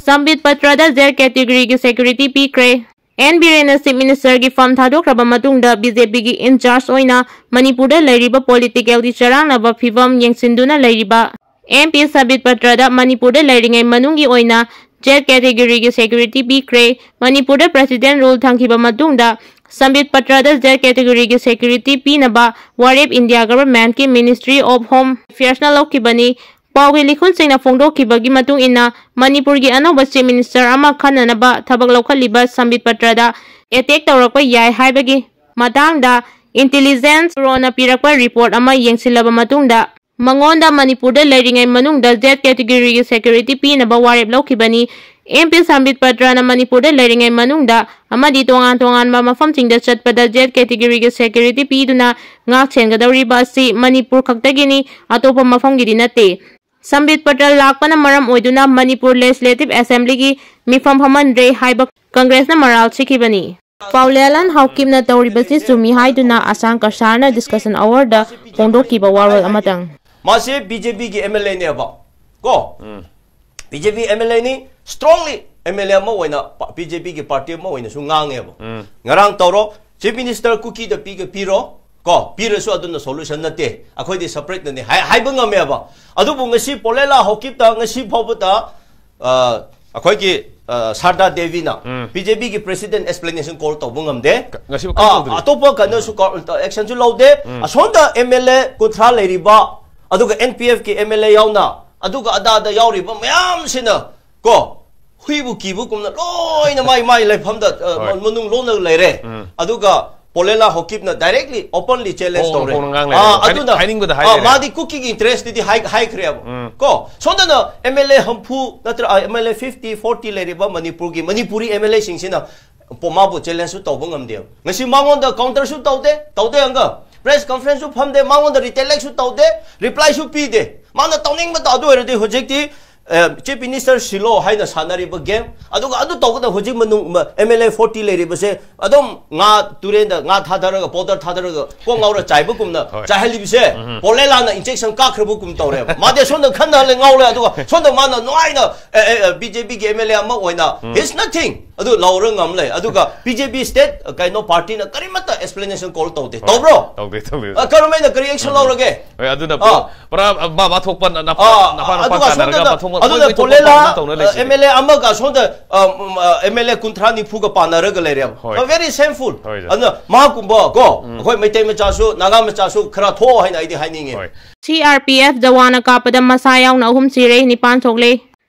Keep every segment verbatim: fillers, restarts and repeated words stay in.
ꯁꯝꯕꯤꯠ ꯄꯇ꯭ꯔꯗ Z ꯀꯦꯇꯦꯒꯣꯔꯤꯒꯤ security ꯄꯤꯈ꯭ꯔꯦ꯫ And ꯕꯤꯔꯦꯟꯅ chief ꯃꯤꯅꯤꯁꯇꯔꯒꯤ ꯐꯝ ꯊꯥꯗꯣꯛꯈ꯭ꯔꯕ ꯃꯇꯨꯡꯗ ꯕꯤ ꯖꯦ ꯄꯤꯒꯤ ꯏꯟꯆꯥꯔꯖ ꯑꯣꯏꯅ ꯃꯅꯤꯄꯨꯔꯗ ꯂꯩꯔꯤꯕ ꯄꯣꯂꯤꯇꯤꯀꯦꯜꯒꯤ ꯆꯔꯥꯡꯅꯕ ꯐꯤꯕꯝ ꯌꯦꯡꯁꯤꯟꯗꯨꯅ ꯂꯩꯔꯤꯕ ꯑꯦꯝ ꯄꯤ ꯁꯝꯕꯤꯠ ꯄꯇ꯭ꯔꯗ ꯃꯅꯤꯄꯨꯔꯗ ꯂꯩꯔꯤꯉꯩ ꯃꯅꯨꯡꯒꯤ ꯑꯣꯏꯅ ꯖꯦꯗ ꯀꯦꯇꯦꯒꯣꯔꯤꯒꯤ ꯁꯦꯀ꯭ꯌꯨꯔꯤꯇꯤ ꯄꯤꯈ꯭ꯔꯦ꯫ ꯃꯅꯤꯄꯨꯔꯗ ꯄ꯭ꯔꯦꯁꯤꯗꯦꯟ ꯔꯨꯜ ꯊꯝꯈꯤꯕ ꯃꯇꯨꯡꯗ ꯁꯝꯕꯤꯠ ꯄꯇ꯭ꯔꯗ ꯖꯦꯗ ꯀꯦꯇꯦꯒꯣꯔꯤꯒꯤ ꯁꯦꯀ꯭ꯌꯨꯔꯤꯇꯤ ꯄꯤꯅꯕ ꯋꯥꯔꯦꯞ ꯏꯟꯗꯤꯌꯥ ꯒꯚꯔꯟꯃꯦꯟꯠꯀꯤ ꯃꯤꯅꯤꯁꯇ꯭ꯔꯤ ꯑꯣꯐ ꯍꯣꯝ ꯑꯦꯐꯤꯌꯔꯁꯅ ꯂꯧꯈꯤꯕꯅꯤ꯫ ꯄꯥꯎꯒꯤ ꯂꯤꯈꯨꯜꯁꯤꯡꯅ ꯐꯣꯡꯗꯣꯛꯈꯤꯕꯒꯤ ꯃꯇꯨꯡ ꯏꯟꯅ, ꯃꯅꯤꯄꯨꯔꯒꯤ ꯑꯅꯧꯕ ꯆꯤꯐ ꯃꯤꯅꯤꯁꯇꯔ ꯑꯃ ꯈꯟꯅꯅꯕ ꯊꯕꯛ ꯂꯧꯈꯠꯂꯤꯕ ꯁꯝꯕꯤꯠ ꯄꯇ꯭ꯔꯗ ꯑꯦꯇꯦꯛ ꯇꯧꯔꯛꯄ ꯌꯥꯏ ꯍꯥꯏꯕꯒꯤ ꯃꯇꯥꯡꯗ ꯏꯟꯇꯦꯂꯤꯖꯦꯟꯁ ꯕ꯭ꯌꯨꯔꯣꯅ ꯄꯤꯔꯛꯄ ꯔꯤꯄꯣꯔꯠ ꯑꯃ ꯌꯦꯡꯁꯤꯜꯂꯕ ꯃꯇꯨꯡꯗ, ꯃꯉꯣꯟꯗ ꯃꯅꯤꯄꯨꯔꯗ ꯂꯩꯔꯤꯉꯩ ꯃꯅꯨꯡꯗ ꯖꯦꯗ ꯀꯦꯇꯦꯒꯣꯔꯤꯒꯤ ꯁꯦꯀ꯭ꯌꯨꯔꯤꯇꯤ ꯄꯤꯅꯕ ꯋꯥꯔꯦꯞ ꯂꯧꯈꯤꯕꯅꯤ꯫ ꯑꯦꯝ ꯄꯤ ꯁꯝꯕꯤꯠ ꯄꯇ꯭ꯔꯅ ꯃꯅꯤꯄꯨꯔꯗ ꯂꯩꯔꯤꯉꯩ ꯃꯅꯨꯡꯗ ꯑꯃꯗꯤ ꯇꯣꯉꯥꯟ ꯇꯣꯉꯥꯟꯕ ꯃꯐꯝꯁꯤꯡꯗ ꯆꯠꯄꯗ ꯖꯦꯗ ꯀꯦꯇꯦꯒꯣꯔꯤꯒꯤ ꯁꯦꯀ꯭ꯌꯨꯔꯤꯇꯤ ꯄꯤꯗꯨꯅ ꯉꯥꯛ ꯁꯦꯟꯒꯗꯧꯔꯤꯕ ꯑꯁꯤ ꯃꯅꯤꯄꯨꯔ ꯈꯛꯇꯒꯤꯅꯤ, ꯑꯇꯣꯞꯄ ꯃꯐꯝꯒꯤꯗꯤ ꯅꯠꯇꯦ꯫ ꯁꯝꯕꯤꯠ ꯄꯇ꯭ꯔ ꯂꯥꯛꯄꯅ ꯃꯔꯝ ꯑꯣꯏꯗꯨꯅ ꯃꯅꯤꯄꯨꯔ ꯂꯦꯖꯤꯁꯂꯦꯇꯤꯚ ꯑꯦꯁꯦꯝꯕ꯭ꯂꯤꯒꯤ ꯃꯤꯐꯝ ꯐꯝꯍꯟꯗ꯭ꯔꯦ ꯍꯥꯏꯕ ꯀꯪꯒ꯭ꯔꯦꯁꯅ ꯃꯔꯥꯜ ꯁꯤꯈꯤꯕꯅꯤ꯫ ꯄꯥꯎꯂꯦꯂꯥꯟ ꯍꯥꯎꯀꯤꯞꯅ ꯇꯧꯔꯤꯕꯁꯤ ꯆꯨꯝꯃꯤ ꯍꯥꯏꯗꯨꯅ ꯑꯁꯥꯡ ꯀꯁꯥꯔꯅ ꯗꯤꯁꯀꯁꯟ ꯑꯋꯥꯔꯗ ꯐꯣꯡꯗꯣꯛꯈꯤꯕ ꯋꯥꯔꯣꯜ ꯑꯃꯇꯪ꯫ ꯃꯥꯁꯦ ꯕꯤ ꯖꯦ ꯄꯤꯒꯤ ꯑꯦꯝ ꯑꯦꯜ ꯑꯦꯅꯦꯕ ꯀꯣ꯫ B J P M L ꯑꯦꯅꯤ, ꯁ꯭ꯇꯔꯣꯡꯂꯤ ꯑꯦꯝ ꯑꯦꯜ ꯑꯦ ꯑꯃ ꯑꯣꯏꯅ ꯕꯤ ꯖꯦ ꯄꯤꯒꯤ ꯄꯥꯔꯇꯤ ꯑꯃ ꯑꯣꯏꯅꯁꯨ ꯉꯥꯡꯉꯦꯕ꯫ ꯉꯔꯥꯡ ꯇꯧꯔꯣ, ꯆꯤꯐ ꯃꯤꯅꯤꯁꯇꯔ ꯀꯨꯀꯤꯗ ꯄꯤꯒ ꯄꯤꯔꯣ ꯀꯣ, ꯄꯤꯔꯁꯨ ꯑꯗꯨꯅ ꯁꯣꯂꯨꯁꯟ ꯅꯠꯇꯦ, ꯑꯩꯈꯣꯏꯗꯤ ꯁꯦꯄꯔꯦꯠꯅꯅꯤ ꯍꯥꯏ-, ꯍꯥꯏꯕ ꯉꯝꯃꯦꯕ꯫ ꯑꯗꯨꯕꯨ ꯉꯁꯤ ꯄꯣꯂꯦꯂꯥ ꯍꯥꯎꯀꯤꯞꯇ ꯉꯁꯤ ꯐꯥꯎꯕꯗ, ꯑ, ꯑꯩꯈꯣꯏꯒꯤ, ꯑ, ꯁꯥꯔꯗꯥ ꯗꯦꯕꯤꯅ ꯕꯤ ꯖꯦ ꯄꯤꯒꯤ ꯄ꯭ꯔꯦꯁꯤꯗꯦꯟ ꯑꯦꯛꯁꯄ꯭ꯂꯦꯅꯦꯁꯟ ꯀꯣꯜ ꯇꯧꯕ ꯉꯝꯗꯦ꯫ ꯉꯁꯤꯐꯥꯎ ꯀꯔꯤꯝ ꯑ, ꯇꯧꯗ꯭ꯔꯤ꯫ ꯑꯇꯣꯞꯄ ꯀꯩꯅꯣꯁꯨ ꯀꯣ-, ꯑꯦꯛꯁꯟꯁꯨ ꯂꯧꯗꯦ꯫ ꯑꯁꯣꯝꯗ ꯑꯦꯝ ꯑꯦꯜ ꯑꯦ ꯀꯨꯟꯊ꯭ꯔꯥ ꯂꯩꯔꯤꯕ, ꯑꯗꯨꯒ ꯑꯦꯟ ꯄꯤ ꯑꯦꯐꯀꯤ ꯑꯦꯝ ꯑꯦꯜ ꯑꯦ ꯌꯥꯎꯅ, ꯑꯗꯨꯒ ꯑꯗꯥꯗ ꯌꯥꯎꯔꯤꯕ ꯃꯌꯥꯝꯁꯤꯅ ꯀꯣ, ꯍꯨꯏꯕꯨ ꯀꯤꯕꯒꯨꯝꯅ ꯂꯣꯏꯅ ꯃꯥꯏ ꯃꯥꯏ ꯂꯩꯐꯝꯗ, ꯑ, ꯍꯣꯏ꯫ ꯃꯅꯨꯡ ꯂꯣꯟꯅ ꯂꯩꯔꯦ꯫ ꯑꯗꯨꯒ ꯄꯣꯂꯦꯂꯥ ꯍꯥꯎꯀꯤꯞꯅ directly, openly challenge ꯐꯣꯡꯅ ꯇꯧꯔꯦ꯫ ꯐꯣꯡꯅ ꯉꯥꯡ ꯂꯩꯔꯦ꯫ ꯑꯥ, ꯍꯥꯏꯅꯤꯡ-, ꯑꯗꯨꯅ, ꯍꯥꯏꯅꯤꯡꯕꯗ ꯑꯥ, ꯍꯥꯏ ꯂꯩꯔꯦ꯫ ꯃꯥꯗꯤ ꯀꯨꯀꯤꯒꯤ ꯏꯟꯇꯔꯦꯁꯇꯗꯤ ꯍꯥꯏ-, ꯍꯥꯏꯈ꯭ꯔꯦꯕ꯫ ꯀꯣ, ꯁꯣꯝꯗꯅ ꯑꯦꯝ ꯑꯦꯜ ꯑꯦ ꯍꯨꯝꯐꯨ ꯅꯠꯇ꯭ꯔ, ꯑꯦꯝ ꯑꯦꯜ ꯑꯦ ꯐꯤꯐꯇꯤ, ꯐꯣꯔꯇꯤ ꯂꯩꯔꯤꯕ ꯃꯅꯤꯄꯨꯔꯒꯤ, ꯃꯅꯤꯄꯨꯔꯤ ꯑꯦꯝ ꯑꯦꯜ ꯑꯦꯁꯤꯡꯁꯤꯅ ꯄꯣ-, ꯃꯥꯕꯨ ꯆꯦꯂꯦꯟꯖꯁꯨ ꯇꯧꯕ ꯉꯝꯗꯦꯕ꯫ ꯉꯁꯤ ꯃꯉꯣꯟꯗ ꯀꯥꯎꯟꯇꯔꯁꯨ ꯇꯧꯗꯦ, ꯇꯧꯗꯦ ꯑꯪꯀ꯫ ꯄ꯭ꯔꯦꯁ ꯀꯟꯐꯔꯦꯟꯁꯁꯨ ꯐꯝꯗꯦ, ꯃꯉꯣꯟꯗ ꯔꯤꯇꯦꯂꯦꯛꯁꯨ ꯇꯧꯗꯦ, ꯔꯤꯄ꯭ꯂꯥꯏꯁꯨ ꯄꯤꯗꯦ꯫ ꯃꯥꯅ ꯇꯧꯅꯤꯡꯕ ꯇꯧ-, ꯑꯗꯨ ꯑꯣꯏꯔꯗꯤ ꯍꯧꯖꯤꯛꯇꯤ ꯆꯤꯐ ꯃꯤꯅꯤꯁꯇꯔ ꯁꯤꯜꯂꯣ ꯍꯥꯏꯅ ꯁꯥꯟꯅꯔꯤꯕ ꯒꯦꯝ, ꯑꯗꯨꯒ ꯑꯗꯨ ꯇꯧꯕꯗ ꯍꯧꯖꯤꯛ ꯃꯅꯨꯡ ꯑꯦꯝ ꯑꯦꯜ ꯑꯦ ꯐꯣꯔꯇꯤ ꯂꯩꯔꯤꯕꯁꯦ ꯑꯗꯨꯝ ꯉꯥ ꯇꯨꯔꯦꯟꯗ ꯉꯥ ꯊꯥꯗꯔꯒ, ꯄꯥꯎꯗꯔ ꯊꯥꯗꯔꯒ ꯀꯣꯛ ꯉꯥꯎꯔ ꯆꯥꯏꯕꯒꯨꯝꯅ ꯍꯣꯏ. ꯆꯥꯏꯍꯜꯂꯤꯕꯁꯦ ꯎꯝ. ꯄꯣꯂꯦꯂꯥꯅ ꯏꯟꯖꯦꯛꯁꯟ ꯀꯥꯞꯈ꯭ꯔꯕꯒꯨꯝ ꯇꯧꯔꯦꯕ꯫ ꯃꯥꯗꯤ ꯁꯣꯝꯗ ꯈꯟꯅꯍꯜꯂꯦ, ꯉꯥꯎꯔꯦ, ꯑꯗꯨꯒ ꯁꯣꯝꯗ ꯃꯥꯅ ꯅꯨꯡꯉꯥꯏꯅ ꯕꯤ ꯖꯦ ꯄꯤꯒꯤ ꯑꯦꯝ ꯑꯦꯜ ꯑꯦ ꯑꯃ ꯑꯣꯏꯅ ꯎꯝ. He's nothing, ꯑꯗꯨ ꯂꯧꯔ ꯉꯝ ꯂꯩ꯫ ꯑꯗꯨꯒ ꯕꯤ ꯖꯦ ꯄꯤ ꯁ꯭ꯇꯦꯠ ꯀꯩꯅꯣ ꯄꯥꯔꯇꯤꯅ ꯀꯔꯤꯃꯠꯇ ꯑꯦꯛꯁꯄ꯭ꯂꯦꯅꯦꯁꯟ ꯀꯣꯜ ꯇꯧꯗꯦ꯫ ꯍꯣꯏ. ꯇꯧꯕ꯭ꯔꯣ? ꯇꯧꯗꯦ, ꯇꯧꯗꯦ꯫ ꯑ, ꯀꯔꯝꯍꯥꯏꯅ ꯀꯔꯤ ꯑꯦꯛꯁꯟ ꯎꯝ. ꯂꯧꯔꯒꯦ? ꯍꯣꯏ, ꯑꯗꯨꯅ ꯑꯥ. ꯄꯨꯔꯥ, ꯄꯨꯔꯥ, ꯑ, ꯃꯥ, ꯃꯥ ꯊꯣꯛꯄ ꯅ-, ꯅꯄꯥ, ꯑꯥ, ꯅꯄꯥ ꯅꯨꯄꯥ ꯑꯗꯨꯒ ꯁꯣꯝꯗꯅ, ꯀꯥꯟꯅꯔꯒ ꯃꯊꯣꯡ ꯑꯗꯨꯅ ꯃꯣꯏ, ꯃꯣꯏ ꯊꯣꯛꯄ ꯄꯣꯂꯦꯂꯥ, ꯄꯥꯝꯕ ꯇꯧꯅ ꯑ, ꯂꯩꯁꯤꯗꯤ꯫ ꯑꯦꯝ ꯑꯦꯜ ꯑꯦ ꯑꯃꯒ ꯁꯣꯝꯗ, ꯑ, ꯎꯝ, ꯑ, ꯑꯦꯝ ꯑꯦꯜ ꯑꯦ ꯀꯨꯟꯊ꯭ꯔꯥ ꯅꯤꯐꯨꯒ ꯄꯥꯟꯅꯔꯒ ꯂꯩꯔꯦꯕ꯫ ꯍꯣꯏ. ꯑ, very shameful. ꯍꯣꯏ. ꯑꯗꯨꯅ ꯃꯥꯒꯨꯝꯕ ꯀꯣ, ꯎꯝ. ꯑꯩꯈꯣꯏ ꯃꯩꯇꯩ ꯃꯆꯥꯁꯨ, ꯅꯥꯒꯥ ꯃꯆꯥꯁꯨ ꯈꯔ ꯊꯣꯛꯑꯣ ꯍꯥꯏꯅ ꯑꯩꯗꯤ ꯍꯥꯏꯅꯤꯡꯉꯦ꯫ ꯍꯣꯏ. ꯁꯤ ꯑꯥꯔ ꯄꯤ ꯑꯦꯐ ꯖꯋꯥꯟꯅ ꯀꯥꯞꯄꯗ ꯃꯁꯥ ꯌꯥꯎꯅ ꯑꯍꯨꯝ ꯁꯤꯔꯦ, ꯅꯤꯄꯥꯟ ꯁꯣꯛꯂꯦ꯫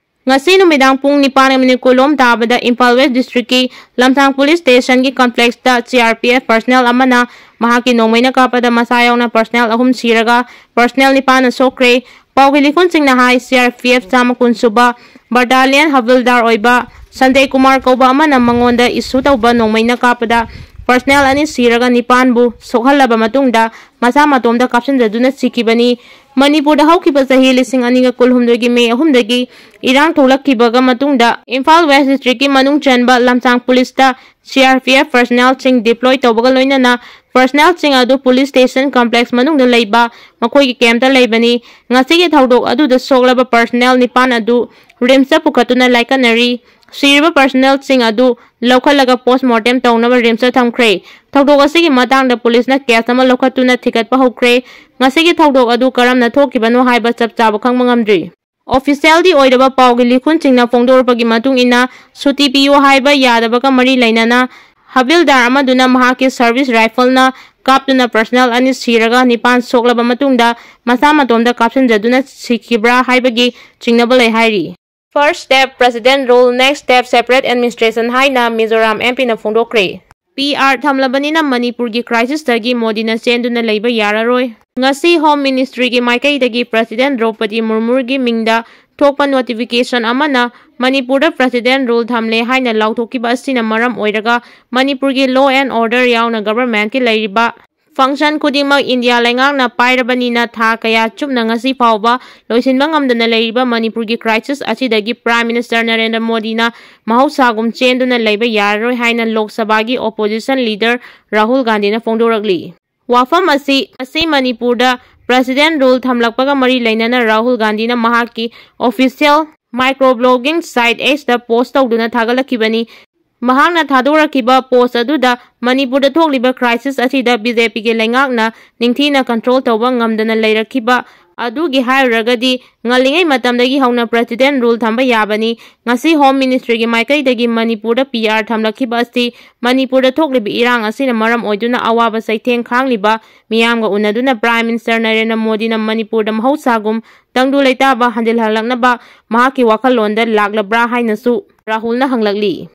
ꯉꯁꯤ ꯅꯨꯃꯤꯗꯥꯡ ꯄꯨꯡ ꯅꯤꯄꯥꯟ ꯃꯤꯅꯤꯠ ꯀꯨꯟꯂꯣꯝ ꯇꯥꯕꯗ ꯏꯝꯐꯥꯜ ꯋꯦꯁ ꯗꯤꯁꯇ꯭ꯔꯤꯛꯀꯤ ꯂꯝꯁꯥꯡ ꯄꯨꯂꯤꯁ ꯁ꯭ꯇꯦꯁꯟꯒꯤ ꯀꯝꯄ꯭ꯂꯦꯛꯁꯇ ꯁꯤ ꯑꯥꯔ ꯄꯤ ꯑꯦꯐ ꯄꯔꯁꯅꯦꯜ ꯑꯃꯅ ꯃꯍꯥꯛꯀꯤ ꯅꯣꯡꯃꯩꯅ ꯀꯥꯞꯄꯗ ꯃꯁꯥ ꯌꯥꯎꯅ ꯄꯔꯁꯅꯦꯜ ꯑꯍꯨꯝ ꯁꯤꯔꯒ ꯄꯔꯁꯅꯦꯜ ꯅꯤꯄꯥꯟꯅ ꯁꯣꯛꯈ꯭ꯔꯦ꯫ ꯄꯥꯎꯒꯤ ꯂꯤꯈꯨꯟꯁꯤꯡꯅ ꯍꯥꯏ, ꯁꯤ ꯑꯥꯔ ꯄꯤ ꯑꯦꯐ ꯆꯥꯝꯃ ꯀꯨꯟ ꯁꯨꯕ ꯕꯇꯥꯂꯤꯌꯟ ꯍꯕꯤꯜꯗꯥꯔ ꯑꯣꯏꯕ ꯁꯟꯖꯦ ꯀꯨꯃꯥꯔ ꯀꯧꯕ ꯑꯃꯅ ꯃꯉꯣꯟꯗ ꯏꯁꯨ ꯇꯧꯕ ꯅꯣꯡꯃꯩꯅ ꯀꯥꯞꯄꯗ ꯄꯔꯁꯅꯦꯜ ꯑꯅꯤ ꯁꯤꯔꯒ ꯅꯤꯄꯥꯟꯕꯨ ꯁꯣꯛꯍꯜꯂꯕ ꯃꯇꯨꯡꯗ ꯃꯁꯥ ꯃꯇꯣꯝꯗ ꯀꯥꯞꯁꯤꯟꯖꯗꯨꯅ ꯁꯤꯈꯤꯕꯅꯤ꯫ ꯃꯅꯤꯄꯨꯔꯗ ꯍꯧꯈꯤꯕ ꯆꯍꯤ ꯂꯤꯁꯤꯡ ꯑꯅꯤꯒ ꯀꯨꯟꯍꯨꯝꯗꯣꯏꯒꯤ ꯃꯦ ꯑꯍꯨꯝꯗꯒꯤ ꯏꯔꯥꯡ ꯊꯣꯛꯂꯛꯈꯤꯕꯒ ꯃꯇꯨꯡꯗ ꯏꯝꯐꯥꯜ ꯋꯦꯁ ꯗꯤꯁꯇ꯭ꯔꯤꯛꯀꯤ ꯃꯅꯨꯡ ꯆꯟꯕ ꯂꯝꯁꯥꯡ ꯄꯨꯂꯤꯁꯇ ꯁꯤ ꯑꯥꯔ ꯄꯤ ꯑꯦꯐ ꯄꯔꯁꯅꯦꯜꯁꯤꯡ ꯗꯤꯄ꯭ꯂꯣꯏ ꯇꯧꯕꯒ ꯂꯣꯏꯅꯅ ꯄꯔꯁꯅꯦꯜꯁꯤꯡ ꯑꯗꯨ ꯄꯨꯂꯤꯁ ꯁ꯭ꯇꯦꯁꯟ ꯀꯝꯄ꯭ꯂꯦꯛꯁ ꯃꯅꯨꯡꯗ ꯂꯩꯕ ꯃꯈꯣꯏꯒꯤ ꯀꯦꯝꯞꯇ ꯂꯩꯕꯅꯤ꯫ ꯉꯁꯤꯒꯤ ꯊꯧꯗꯣꯛ ꯑꯗꯨꯗ ꯁꯣꯛꯂꯕ ꯄꯔꯁꯅꯦꯜ ꯅꯤꯄꯥꯟ ꯑꯗꯨ ꯔꯤꯝꯁꯇ ꯄꯨꯈꯠꯇꯨꯅ ꯂꯥꯏꯀꯠꯅꯔꯤ꯫ ꯁꯤꯔꯤꯕ ꯄꯔꯁꯅꯦꯜꯁꯤꯡ ꯑꯗꯨ ꯂꯧꯈꯠꯂꯒ ꯄꯣꯁꯃꯣꯔꯇꯦꯝ ꯇꯧꯅꯕ ꯔꯤꯝꯁꯇ ꯊꯝꯈ꯭ꯔꯦ꯫ ꯊꯧꯗꯣꯛ ꯑꯁꯤꯒꯤ ꯃꯇꯥꯡꯗ ꯄꯨꯂꯤꯁꯅ ꯀꯦꯁ ꯑꯃ ꯂꯧꯈꯠꯇꯨꯅ ꯊꯤꯒꯠꯄ ꯍꯧꯈ꯭ꯔꯦ꯫ ꯉꯁꯤꯒꯤ ꯊꯧꯗꯣꯛ ꯑꯗꯨ ꯀꯔꯝꯅ ꯊꯣꯛꯈꯤꯕꯅꯣ ꯍꯥꯏꯕ ꯆꯞ ꯆꯥꯕ ꯈꯪꯕ ꯉꯝꯗ꯭ꯔꯤ꯫ ꯑꯣꯐꯤꯁꯤꯌꯦꯜꯗꯤ ꯑꯣꯏꯗꯕ ꯄꯥꯎꯒꯤ ꯂꯤꯈꯨꯟꯁꯤꯡꯅ ꯐꯣꯡꯗꯣꯔꯛꯄꯒꯤ ꯃꯇꯨꯡ ꯏꯟꯅ, ꯁꯨꯇꯤ ꯄꯤꯌꯨ ꯍꯥꯏꯕ ꯌꯥꯗꯕꯒ ꯃꯔꯤ ꯂꯩꯅꯅ ꯍꯕꯤꯜꯗꯥꯔ ꯑꯃꯗꯨꯅ ꯃꯍꯥꯛꯀꯤ ꯁꯔꯚꯤꯁ ꯔꯥꯏꯐꯜꯅ ꯀꯥꯞꯇꯨꯅ ꯄꯔꯁꯅꯦꯜ ꯑꯅꯤ ꯁꯤꯔꯒ ꯅꯤꯄꯥꯟ ꯁꯣꯛꯂꯕ ꯃꯇꯨꯡꯗ ꯃꯁꯥ ꯃꯇꯣꯝꯗ ꯀꯥꯞꯁꯤꯟꯖꯗꯨꯅ ꯁꯤꯈꯤꯕ꯭ꯔꯥ ꯍꯥꯏꯕꯒꯤ ꯆꯤꯡꯅꯕ ꯂꯩ ꯍꯥꯏꯔꯤ꯫ First step President Rule, next step separate administration ꯍꯥꯏꯅ ꯃꯤꯖꯣꯔꯥꯝ ꯑꯦꯝ ꯄꯤꯅ ꯐꯣꯡꯗꯣꯛꯈ꯭ꯔꯦ꯫ ꯄꯤ ꯑꯥꯔ ꯊꯝꯂꯕꯅꯤꯅ ꯃꯅꯤꯄꯨꯔꯒꯤ ꯀ꯭ꯔꯥꯏꯁꯤꯁꯇꯒꯤ ꯃꯣꯗꯤꯅ ꯆꯦꯟꯗꯨꯅ ꯂꯩꯕ ꯌꯥꯔꯔꯣꯏ꯫ ꯉꯁꯤ ꯍꯣꯝ ꯃꯤꯅꯤꯁꯇ꯭ꯔꯤꯒꯤ ꯃꯥꯏꯀꯩꯗꯒꯤ ꯄ꯭ꯔꯁꯤꯗꯦꯟ ꯗ꯭ꯔꯧꯄꯗꯤ ꯃꯨꯔꯃꯨꯒꯤ ꯃꯤꯡꯗ ꯊꯣꯛꯄ ꯅꯣꯇꯤꯐꯤꯀꯦꯁꯟ ꯑꯃꯅ ꯃꯅꯤꯄꯨꯔꯗ ꯄ꯭ꯔꯁꯤꯗꯦꯟ ꯔꯨꯜ ꯊꯝꯂꯦ ꯍꯥꯏꯅ ꯂꯥꯎꯊꯣꯛꯈꯤꯕ ꯑꯁꯤꯅ ꯃꯔꯝ ꯑꯣꯏꯔꯒ ꯃꯅꯤꯄꯨꯔꯒꯤ law and order ꯌꯥꯎꯅ ꯒꯚꯔꯟꯃꯦꯟꯠꯀꯤ ꯂꯩꯔꯤꯕ Function ꯈꯨꯗꯤꯡꯃꯛ ꯏꯟꯗꯤꯌꯥ ꯂꯩꯉꯥꯛꯅ ꯄꯥꯏꯔꯕꯅꯤꯅ ꯊꯥ ꯀꯌꯥ ꯆꯨꯞꯅ ꯉꯁꯤ ꯐꯥꯎꯕ ꯂꯣꯏꯁꯤꯟꯕ ꯉꯝꯗꯅ ꯂꯩꯔꯤꯕ ꯃꯅꯤꯄꯨꯔꯒꯤ crisis ꯑꯁꯤꯗꯒꯤ Prime Minister ꯅꯔꯦꯟꯗ꯭ꯔ ꯃꯣꯗꯤꯅ ꯃꯍꯧꯁꯥꯒꯨꯝ ꯆꯦꯟꯗꯨꯅ ꯂꯩꯕ ꯌꯥꯔꯔꯣꯏ ꯍꯥꯏꯅ ꯂꯣꯛ ꯁꯚꯥꯒꯤ opposition leader ꯔꯥꯍꯨꯜ ꯒꯥꯟꯙꯤꯅ ꯐꯣꯡꯗꯣꯔꯛꯂꯤ꯫ ꯋꯥꯐꯝ ꯑꯁꯤ, ꯉꯁꯤ ꯃꯅꯤꯄꯨꯔꯗ President Rule ꯊꯝꯂꯛꯄꯒ ꯃꯔꯤ ꯂꯩꯅꯅ ꯔꯥꯍꯨꯜ ꯒꯥꯟꯙꯤꯅ ꯃꯍꯥꯛꯀꯤ official microblogging site X ꯇ post ꯇꯧꯗꯨꯅ ꯊꯥꯒꯠꯂꯛꯈꯤꯕꯅꯤ꯫ ꯃꯍꯥꯛꯅ ꯊꯥꯗꯣꯔꯛꯈꯤꯕ post ꯑꯗꯨꯗ ꯃꯅꯤꯄꯨꯔꯗ ꯊꯣꯛꯂꯤꯕ crisis ꯑꯁꯤꯗ BJP ꯒꯤ ꯂꯩꯉꯥꯛꯅ ꯅꯤꯡꯊꯤꯅ control ꯇꯧꯕ ꯉꯝꯗꯅ ꯂꯩꯔꯛꯈꯤꯕ ꯑꯗꯨꯒꯤ ꯍꯥꯏꯔꯨꯔꯒꯗꯤ, ꯉꯜꯂꯤꯉꯩ ꯃꯇꯝꯗꯒꯤ ꯍꯧꯅ President Rule ꯊꯝꯕ ꯌꯥꯕꯅꯤ꯫ ꯉꯁꯤ Home Ministry ꯒꯤ ꯃꯥꯏꯀꯩꯗꯒꯤ ꯃꯅꯤꯄꯨꯔꯗ PR ꯊꯝꯂꯛꯈꯤꯕ ꯑꯁꯤ ꯃꯅꯤꯄꯨꯔꯗ ꯊꯣꯛꯂꯤꯕ ꯏꯔꯥꯡ ꯑꯁꯤꯅ ꯃꯔꯝ ꯑꯣꯏꯗꯨꯅ ꯑꯋꯥꯕ ꯆꯩꯊꯦꯡ ꯈꯥꯡꯂꯤꯕ ꯃꯤꯌꯥꯝꯒ ꯎꯅꯗꯨꯅ Prime Minister ꯅꯔꯦꯟꯗ꯭ꯔ ꯃꯣꯗꯤꯅ ꯃꯅꯤꯄꯨꯔꯗ ꯃꯍꯧꯁꯥꯒꯨꯝ ꯇꯪꯗꯨ ꯂꯩꯇꯥꯕ ꯍꯟꯖꯤꯜꯍꯜꯂꯛꯅꯕ ꯃꯍꯥꯛꯀꯤ ꯋꯥꯈꯜꯂꯣꯟꯗ ꯂꯥꯛꯂꯕ꯭ꯔꯥ ꯍꯥꯏꯅꯁꯨ ꯔꯥꯍꯨꯜꯅ ꯍꯪꯂꯛꯂꯤ꯫